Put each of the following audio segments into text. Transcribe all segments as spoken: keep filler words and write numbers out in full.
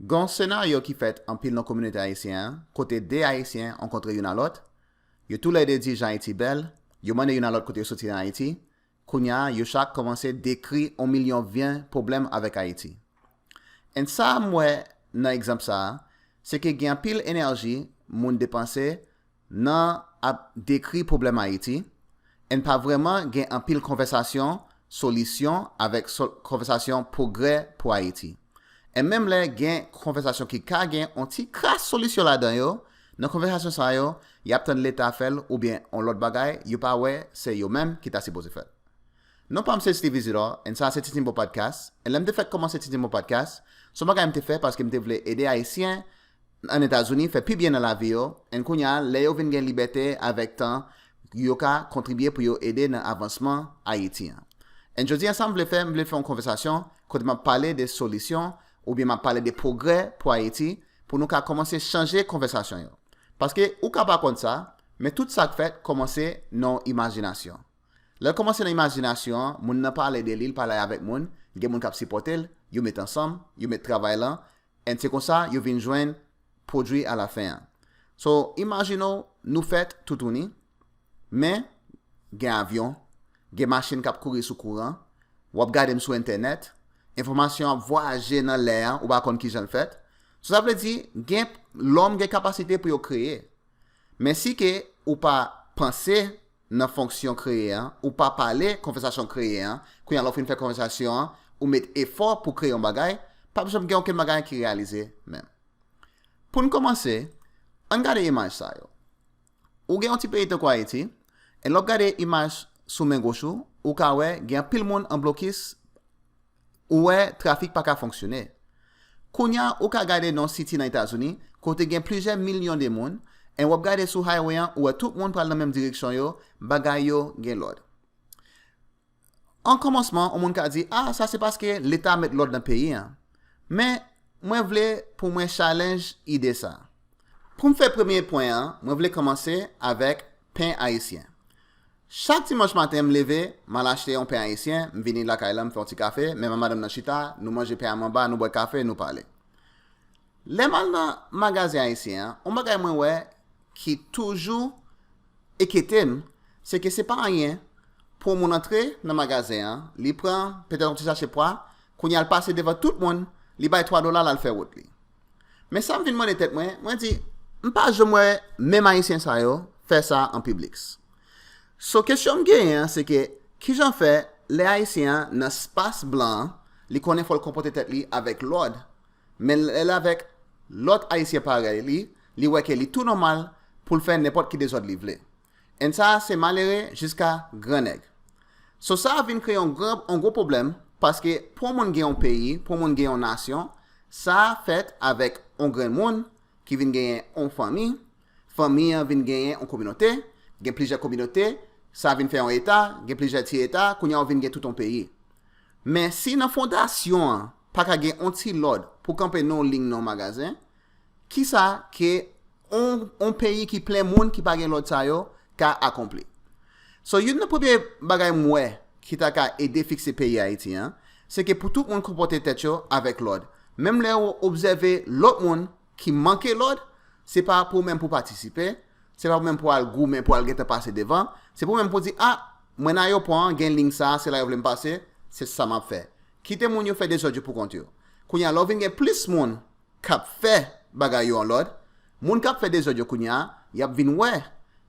Gen yon senaryo ki fèt anpil nan kominote ayisyen an, kote de Ayisyen rankontre youn a lòt, yo toulède di jan Ayiti bèl, yo mande youn a lòt kote yo soti nan Ayiti, kounye a, yo chak kòmanse dekri yon milyon vyen pwoblèm avèk Ayiti. And sa m wè nan egzanp sa a, se ke gen anpil enèji moun depanse nan ap dekri pwoblèm Ayiti, and pa vrèman gen anpil konvèsasyon, solisyon avèk so, konvèsasyon pwogrè pou Ayiti. And menm lè gen konvèsasyon ki ka gen yon ti kras solisyon ladan yo, nan konvèsasyon sa yo, y ap tann Leta fè l oubyen yon lòt bagay, yo pa wè se yo menm ki ta sipoze fè l. Non pa m se Steve Isidore, and sa se Titi Mo Podcast. And lè m te fèk kòmanse Titi Mo Podcast, se yon bagay m te fè paske m te vle ede Ayisyen ann Etazini fè pi byen nan lavi yo, and kounye a, lè yo vin gen libète avèk tan, yo ka kontribye pou yo ede nan avansman Ayiti an. And jodi a, sa m vle fè, m vle fè yon konvèsasyon kote m ap pale de solisyon oubyen m ap pale de pwogrè pou Ayiti, pou nou ka kòmanse chanje konvèsasyon yo. Paske ou ka pa konn sa, men tout sa k fèt kòmanse nan imajinasyon. Lè l kòmanse nan imajinasyon an, moun nan pale de li, l pale avèk moun, gen moun k ap sipòte l, yo met ansanm, yo met travay lan, and se konsa yo vin jwenn pwodui alafen an. So, imajine w, nou fèt toutouni, men gen avyon, gen machin k ap kouri sou kouran, w ap gade m sou entènèt, enfòmasyon ap vwayaje nan lè an, ou pa konn kijan l fèt. So, sa vle di, gen, lòm gen kapasite pou yo kreye. Men si ke ou pa panse nan fonksyon kreye an, ou pa pale konvèsasyon kreye an, kounye a lè w fin fè konvèsasyon an, ou met efò pou kreye yon bagay, p ap janm gen okenn bagay ki reyalize menm. Pou n kòmanse, ann gade imaj sa yo. Ou gen yon ti peyi tankou Ayiti, e lè w ap gade imaj sou men goch ou, ou ka wè gen anpil moun an blokis, ou wè trafik pa ka fonksyone. Kounye a, ou ka gade nan yon city nan Etazini, kote gen plizyè milyon de moun, e w ap gade sou highway an, ou wè tout moun pral nan menm direksyon yo, bagay yo gen lòd. An kòmansman, yon moun ka di, "Ah, sa se paske Leta met lòd nan peyi an." Men, mwen vle pou mwen challenge ide sa. Pou m fè premye pwen an, mwen vle kòmanse avèk pen ayisyen. Chak dimanch maten, m leve, m al achte yon pen ayisyen, m vini lakay la, m fè yon ti kafe, men madanm nan chita, nou manje pen an anba, nou bwè kafe, nou pale. Lè m al nan magazen ayisyen an, yon bagay mwen wè ki toujou enkyete m, se ke se pa anyen pou yon moun antre nan magazen an, li pran petèt yon ti sache pwa, kounye a l pase devan tout moun, li bay twa dola, l al fè wout li. Men sa m vin mande tèt mwen, mwen di, m pa janm wè menm ayisyen sa yo fè sa an piblik. So, kesyon m genyen an, se ke, kijan fè, lè ayisyen an nan espas blan an, li konnen fò l konpòte tèt li avèk lòd, men lè l avèk lòt ayisyen parèy li, li wè ke li tou nòmal pou l fè nenpòt ki dezòd li vle. And sa, se malere jiska gran nèg. So, sa vin kreye yon gran, yon gwo pwoblèm, paske pou yon moun gen yon peyi, pou yon moun gen yon nasyon, sa fèt avèk yon grenn moun ki vin genyen yon fanmi, fanmi an vin genyen yon kominote, gen plizyè kominote, sa vin fè yon eta, gen plizyè ti eta, kounye a ou vin gen tout yon peyi. Men si nan fondasyon an, pa ka gen yon ti lòd pou kanpe nan yon liy nan yon magazen, kisa ke yon, yon peyi ki plen moun ki pa gen lòd sa yo ka akonpli? So, youn nan premye bagay m wè ki ta ka ede fikse peyi Ayiti an, se ke pou tout moun konpòte tèt yo avèk lòd. Menm lè ou obsève lòt moun ki manke lòd, se pa pou ou menm pou patisipe, se pa ou menm pou al goumen, pou al gentan pase devan, se pou ou menm pou di, "Ah, mwen nan ayewopò an, gen liy sa, se la yo vle m pase, se sa m ap fè." Kite moun yo fè dezòd yo pou kont yo. Kounye a, lè w vin gen plis moun k ap fè bagay yo an lòd, moun k ap fè dezòd yo kounye a, y ap vin wè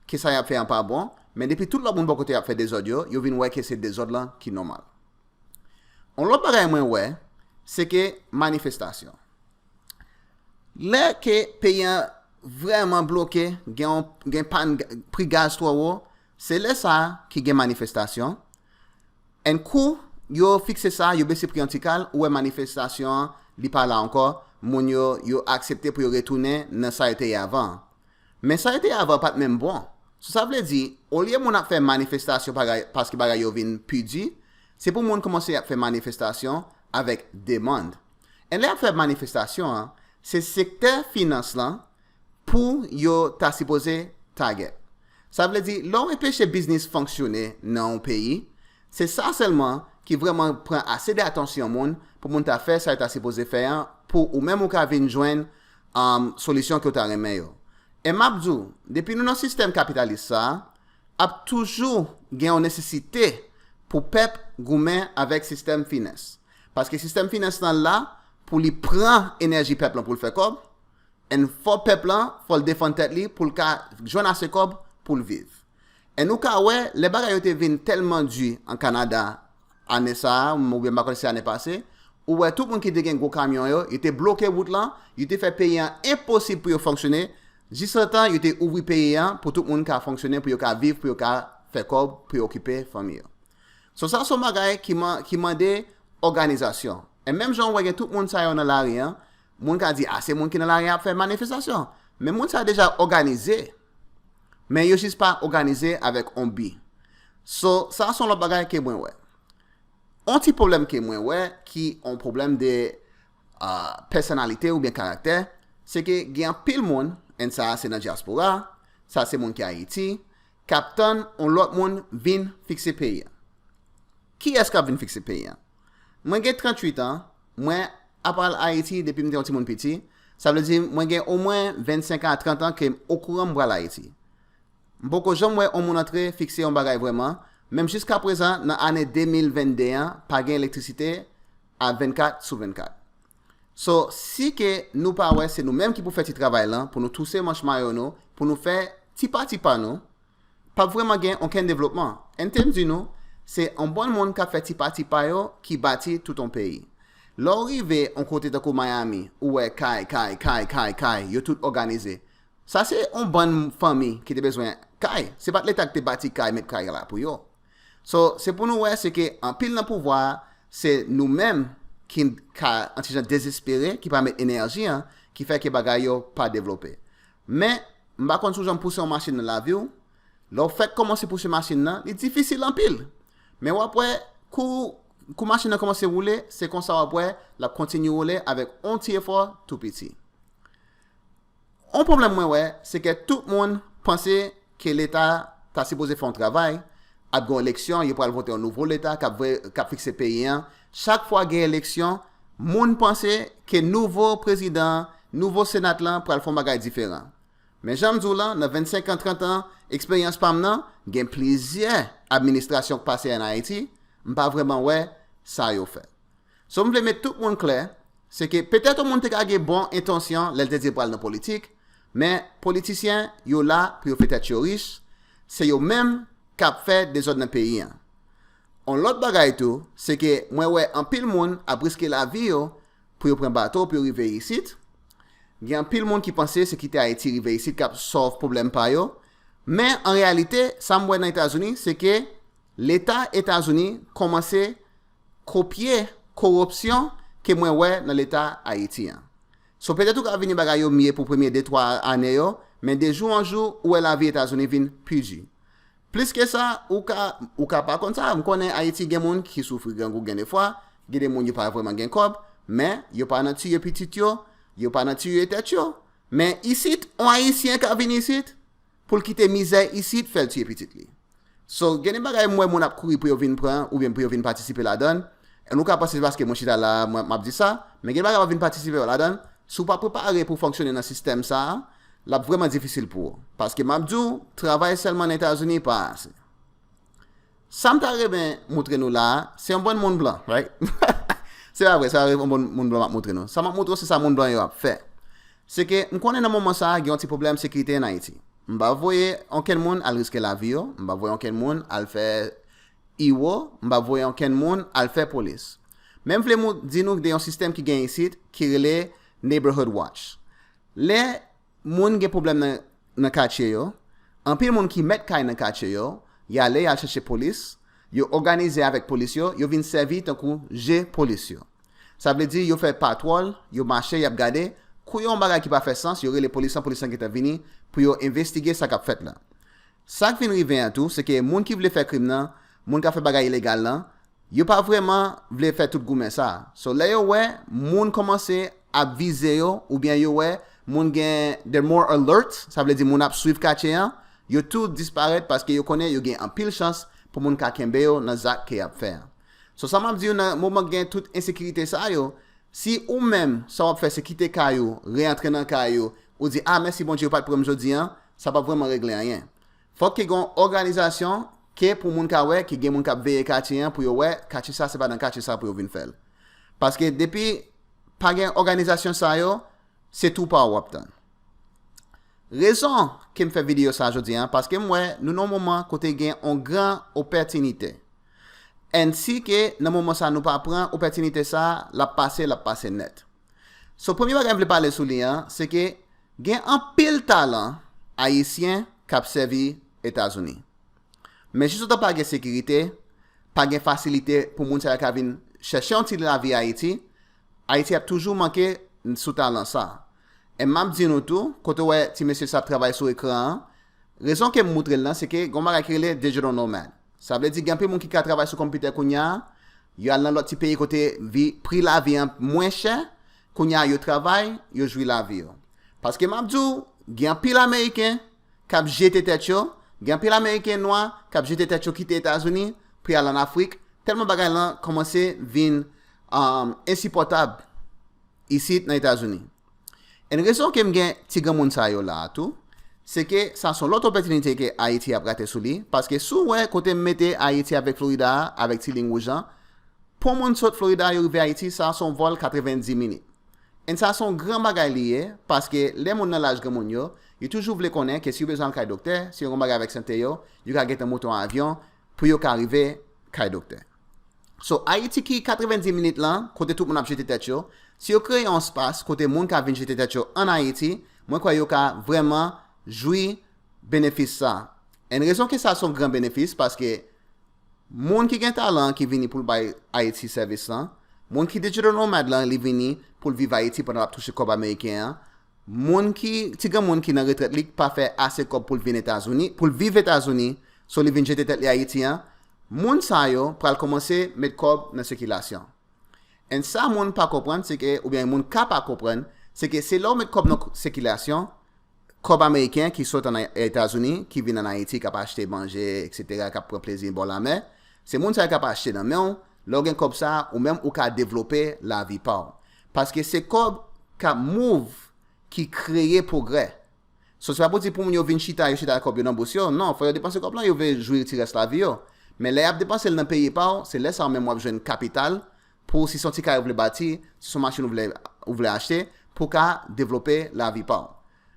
ke sa y ap fè an pa bon, men depi tout lòt moun bò kote y ap fè dezòd yo, yo vin wè ke se dezòd lan ki nòmal. Yon lòt bagay mwen wè, se ke manifestasyon. Lè ke peyi an vrèman bloke, gen yon, gen pàn, pri gaz twò wo, se lè sa a ki gen manifestasyon. And kou yo fikse sa, yo bese pri an ti kal, ou wè manifestasyon an, li pa la ankò, moun yo, yo aksepte pou yo retounen nan sa yo te ye avan an. Men sa yo te ye avan pa t menm bon. So, sa vle di, olye moun ap fè manifestasyon paske bagay yo vin pi di, se pou moun kòmanse ap fè manifestasyon avèk demann. And lè y ap fè manifestasyon an, se sektè finans lan pou yo ta sipoze target. Sa vle di, lè w anpeche biznis fonksyone nan yon peyi, se sa sèlman ki vrèman pran ase de atansyon moun pou moun ta fè sa yo ta sipoze fè an pou ou menm ou ka vin jwenn um, solisyon ke w ta renmen yo. E m ap di w, depi nou nan sistèm kapitalis sa a, ap toujou gen yon nesesite pou pèp goumen avèk sistèm finans. Paske sistèm finans lan la pou li pran enèji pèp lan pou l fè kòb, and fò pèp lan, fò l defann tèt li pou l ka jwenn ase kòb pou l viv. And ou ka wè, lè bagay yo te vin tèlman di an Kanada, ane sa a, oubyen m pa konn si ane pase, ou wè tout moun ki te gen gwo kamyon yo, yo te bloke wout lan, yo te fè peyi an enposib pou yo fonksyone, jis le tan yo te ouvri peyi an pou tout moun ka fonksyone, pou yo ka viv, pou yo ka fè kòb, pou yo okipe fanmi yo. So sa se yon bagay ki, man, ki mande òganizasyon. E menm jan w wè gen tout moun sa yo nan lari an, moun ka di, a, se moun ki nan lari an ap fè manifestasyon. Men moun sa yo deja òganize. Men yo jis pa òganize avèk on bi. So, sa se yon lòt bagay ke mwen wè. On ti pwoblèm ke mwen wè, ki on pwoblèm de uh, pèsonalite oubyen karaktè, se ke gen anpil moun, and sa se nan dyaspora, sa se moun ki Ayiti, k ap tann on lòt moun vin fikse peyi a. Kiyès k ap vin fikse peyi a? Mwen gen tranntuit an, mwen ap al Ayiti depi m te yon timoun piti, sa vle di mwen gen omwen vennsenk a trant an ke m okouran m pral Ayiti. M poko janm wè on moun antre fikse yon bagay vrèman, menm jiska prezan nan ane de mil vennde an, pa gen elektrisite a vennkat sou vennkat. So, si ke nou pa wè se nou menm ki pou fè ti travay lan, pou nou touse manch mayo nou, pou nou fè ti pa ti pa nou, p ap vrèman gen okenn devlopman. And te m di nou, se on bann moun k ap fè ti pa ti pa yo ki bati tout on peyi. Lè w rive on kote tankou Miami, ou wè kay, kay, kay, kay, kay, yo tout òganize. Sa se on bann fanmi ki te bezwen kay. Se pa t Leta ki te bati kay, met kay la pou yo. So, se pou nou wè, se ke anpil nan pouvwa a, se nou menm ki ka antijan dezespere, ki pa met enèji an, ki fè ke bagay yo pa devlope. Men, m pa konn si w janm pouse yon machin nan lavi w, lè w fèk kòmanse pouse machin nan, li difisil anpil. Men w ap wè, kou, kou machin nan kòmanse woule, se konsa w ap wè, l ap kontinye woule avèk on ti efò tou piti. On pwoblèm mwen wè, se ke tout moun panse ke Leta ta sipoze fè yon travay, ap gen yon eleksyon, yo pral vote yon nouvo Leta k ap, k ap fikse peyi an. Chak fwa gen eleksyon, moun panse ke nouvo prezidan, nouvo Senat lan pral fè yon bagay diferan. Men jan m di w lan, nan vennsenk an, trant an eksperyans pa m nan, gen plizyè administrasyon k pase ann Ayiti, m pa vrèman wè sa yo fè. So m vle met tout moun klè, se ke petèt yon moun te ka gen bon entansyon lè l te di l pral nan politik, men politisyen yo la pou yo fè tèt yo rich, se yo menm k ap fè dezòd nan peyi an. On lòt bagay tou, se ke mwen wè anpil moun ap riske lavi yo pou yo pran bato pou yo rive isit. Gen anpil moun ki panse se kite Ayiti rive isit k ap sòlv pwoblèm pa yo. Men an reyalite, sa m wè nan Etazini, se ke Leta Etazini kòmanse kopye koripsyon ke mwen wè nan Leta Ayiti an. So petèt ou ka vini bagay yo mye pou premye de twa ane yo, men de jou an jou, ou wè lavi Etazini vin pi di. Plis ke sa, ou ka, ou ka pa konn sa, m konnen Ayiti gen moun ki soufri grangou gen de fwa, gen de moun yo pa vrèman gen kòb, men yo pa nan tiye pitit yo, yo pa nan tiye tèt yo. Men isit, on Ayisyen ka vin isit, pou l kite mizè isit fè l tiye pitit li. So, gen de bagay m wè moun ap kouri pou yo vin pran, oubyen pou yo vin patisipe ladan l. E nou ka panse se paske mwen chita la, mwen, m ap di sa, men gen bagay w ap vin patisipe ladan l. Si w pa prepare pou w fonksyone nan sistèm sa a, l ap vrèman difisil pou ou. Paske m ap di w, travay sèlman nan Etazini pa ase. Sa m ta renmen moutre nou la a, se yon bann moun blan, right? Se pa vre, se pa yon bann moun blan m ap moutre nou. Sa m ap moutre w, se sa moun blan yo ap fè. Se ke m konnen nan moman sa a, gen yon ti pwoblèm sekirite ann Ayiti. M pa voye okenn moun al riske lavi yo, m pa voye okenn moun al fè iwo, m pa voye okenn moun al fè polis. Men m vle mou- di nou de yon sistèm ki gen isit, ki rele Neighborhood Watch. Lè moun gen pwoblèm nan, nan katye yo, anpil moun ki mèt kay nan katye yo, y ale, y al chèche polis, yo òganize avèk polis yo, yo vin sèvi tankou je polis yo. Sa vle di yo fè patwòl, yo mache, y ap gade, kou yo yon bagay ki pa fè sans, yo rele polis lan, polis lan gentan vini pou yo envestige sa k ap fèt la. Sa k vin rive an tou, se ke moun ki vle fè krim nan, moun k ap fè bagay ilegal lan, yo pa vrèman vle fè tout goumen sa. So lè yo wè moun kòmanse ap vize yo, oubyen yo wè moun gen, they're more alert, sa vle di moun ap swiv katye an, yo tou disparèt paske yo konnen yo gen anpil chans pou moun ka kenbe yo nan zak ke y ap fè an. So sa m ap di w nan moman gen tout ensekirite sa yo, Si ou menm, sa w ap fè se kite kay ou, reyantre nan kay ou, ou di, "Ah, mèsi Bondye, yo pa t pran m jodi a," sa p ap vrèman regle anyen. Fòk ke gen yon òganizasyon ke pou moun ka wè, ke gen moun k ap veye katye an pou yo wè, katye sa, se pa nan katye sa pou yo vin fè l. Paske depi pa gen òganizasyon sa yo, se tou pa w w ap tann. Rezon ke m fè videyo sa jodi a, paske m wè nou nan yon moman kote gen yon gran opòtinite. Èn si ke nan moman sa nou pa pran opòtinite sa, l ap pase, l ap pase nèt. So, premye bagay m vle pale sou li an, se ke gen anpil talan ayisyen k ap sèvi Etazini. Men jis otan pa gen sekirite, pa gen fasilite pou moun sa yo ka vin chèche yon ti lavi Ayiti, Ayiti ap toujou manke sou talan sa. E m ap di nou tou, kote w wè ti mesye sa ap travay sou ekran an, rezon ke m moutre l lan, se ke gen yon bagay ki rele digital nomad. Sa vle di gen anpil moun ki ka travay sou konpitè kounye a, yo al nan lòt ti peyi kote vi, pri lavi an mwen chè, kounye a yo travay, yo jwi lavi yo. Paske m ap di w, gen anpil Ameriken k ap jete tèt yo, gen anpil Ameriken nwa k ap jete tèt yo kite Etazini pou y al ann Afrik, tèlman bagay lan kòmanse vin um, ensipòtab isit nan Etazini. Èn rezon ke m gen ti granmoun sa yo la a tou, se ke sa se yon lòt opòtinite ke Ayiti ap rate sou li, paske si w wè kote m mete Ayiti avèk Florida a, avèk ti liy wouj lan, pou yon moun sot Florida yo rive Ayiti, sa se yon vòl katrevendi minit. Èn sa se yon gran bagay li ye, paske lè moun nan laj granmoun yo, yo toujou vle konnen ke si yo bezwen al kay doktè, si yo gen yon bagay avèk sante yo, yo ka gentan monte yon avyon pou yo ka rive kay doktè. So, Ayiti ki katrevendi minit lan, kote tout moun ap jete tèt yo, si yo kreye yon espas kote moun ka vin jete tèt yo ann Ayiti, mwen kwè yo ka vrèman jwi benefis sa. Èn rezon ke sa se yon gran benefis, paske moun ki gen talan ki vini pou l bay Ayiti sèvis lan, moun ki digital nomad lan, li vini pou l viv Ayiti pandan l ap touche kòb ameriken an, moun ki, ti granmoun ki nan retrèt li, pa fè ase kòb pou l vin Etazini, pou l viv Etazini, so li vin jete tèt li Ayiti an, moun sa yo pral kòmanse met kòb nan sikilasyon. Èn sa moun pa konprann, se ke, oubyen moun ka pa konprann, se ke se lè w met kòb nan sikilasyon, kòb ameriken ki sot ann Etazini, ki vin ann Ayiti, k ap achte manje, etsetera, k ap pran plezi bò lamè, se moun sa yo k ap achte nan men w, lè w gen kòb sa, ou menm ou ka devlope lavi pa w. Paske se kòb k ap move ki kreye pwogrè. So, se pa pou di pou moun yo vin chita, yo chita kòb yo nan bous yo. Non, fò yo depanse kòb lan, yo vle jwi ti rès lavi yo. Men lè y ap depanse l nan peyi pa w, se lè sa w menm w ap jwenn kapital pou si se yon ti kay ou vle bati, si se yon machin ou vle, ou vle achte, pou w ka devlope lavi pa w.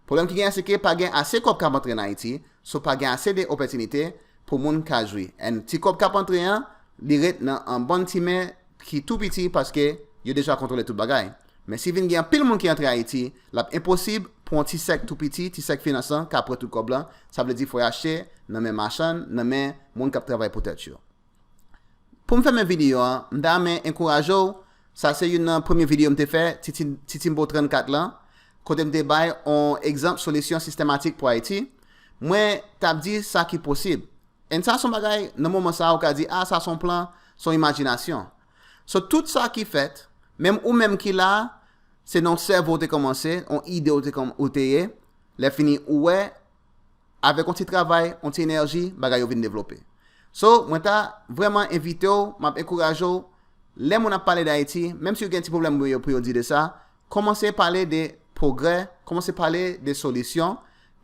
Pwoblèm ki genyen, se ke pa gen ase kòb k ap antre ann Ayiti, so pa gen ase de opòtinite pou moun ka jwi. Èn ti kòb k ap antre an, li ret nan an bann ti men ki tou piti paske yo deja kontwole tout bagay. Men si vin gen anpil moun ki antre Ayiti, l ap enposib pou yon ti sèk tou piti, ti sèk finans lan, ka pran tout kòb lan, sa vle di fò y achte nan men machann, nan men moun k ap travay pou tèt yo. Pou m fèmen videyo a, m ta renmen enkouraje w, sa se youn nan premye videyo m te fè, Titi, Titi Timbo trannkat lan, kote m te bay yon egzanp solisyon sistematik pou Ayiti. Mwen t ap di sa ki posib. Èn sa se yon bagay, nan moman sa a, ou ka di, a, sa se yon plan, se yon imajinasyon. So, tout sa ki fèt, menm ou menm ki la a, se nan yon sèvo ou te kòmanse, yon ide ou te, kòm, ou te ye, lè fini ou wè, avèk yon ti travay, yon ti enèji, bagay yo vin devlope. So, mwen ta vrèman envite w, m ap enkouraje w, lè moun ap pale d Ayiti, menm si yo gen ti pwoblèm pou yo, pou yo di de sa, kòmanse pale de pwogrè, kòmanse pale de solisyon,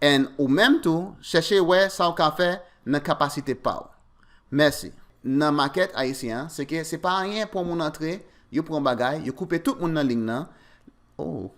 and ou menm tou, chèche wè sa w ka fè nan kapasite pa w. Mèsi. Nan makèt ayisyen an, se ke se pa anyen pou yon moun antre, yo pran bagay, yo koupe tout moun nan liy nan. Oh.